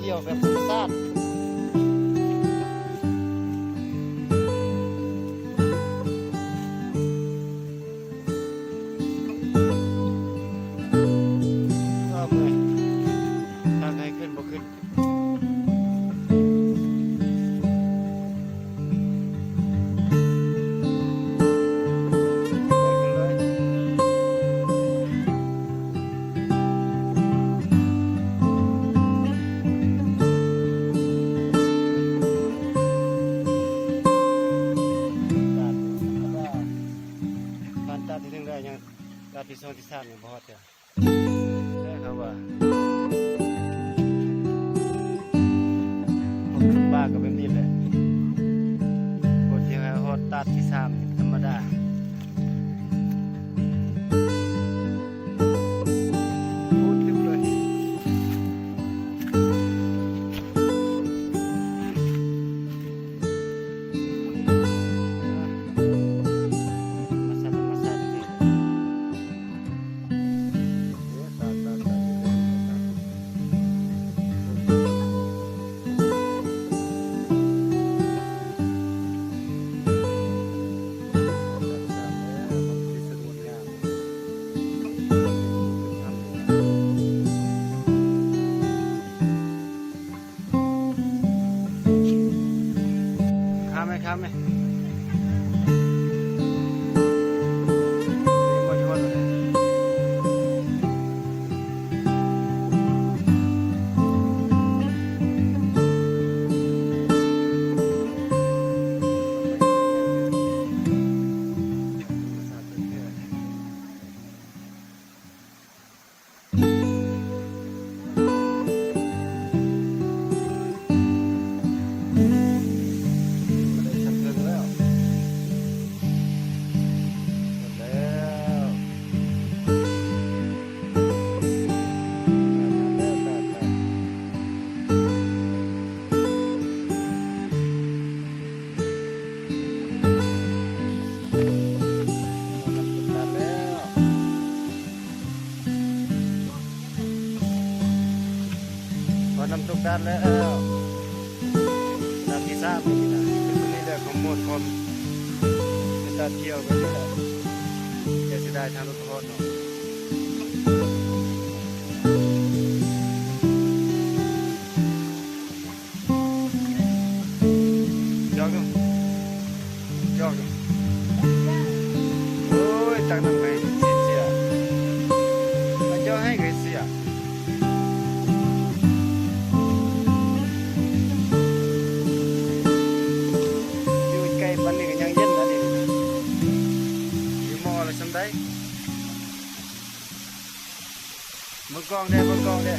ທ່ຽວແບບທຳມະຊາດ. ເອີ ເມື່ອຍ ທາງໃຫ້ຂຶ້ນບໍ່ຂຶ້ນ. ຜ່ານຕັດທີ່ໜຶ່ງແລ້ວ ຍັງຕັດທີ່ສອງ ທີ່ສາມ ຍັງບໍ່ຮອດເທື່ອ. ແຕ່ເຂົາວ່າ ລົດຂຶ້ນປ່າກໍແບບນີ້ແຫຼະ ບໍ່ຊິໃຫ້ຮອດຕັດທີສາມນີ້ທຳມະດາ. ໂອ້ ຕຶບເລີຍ. ຂ້າມໄປ ຂ້າມໄປ. ຮອດນ້ຳຕົກດາດແລ້ວ ດາດທີສາມນີ້ນະ ເປັນຕົວນີ້ແຫຼະ ຂອງໝວດຄອມ ເປັນດາດທ່ຽວແບບນີ້ແຫຼະ ແຕ່ເສຍດາຍທາງລົດບໍ່ຮອດເນາະ. ຈອກຢູ່ ຈອກຢູ່. ໂອ້ຍ ຕັກນ້ຳໃຫ້ເສຍ ມາຈອກໃຫ້ກໍເສຍ. ຢູ່ໃກ້ປານນີ້ກໍຍັງເຢັນລະນີ້ ຢູ່ໝໍ້ລະສ່ຳໃດ. ເບິ່ງກ້ອງແດ່ ເບິ່ງກ້ອງແດ່.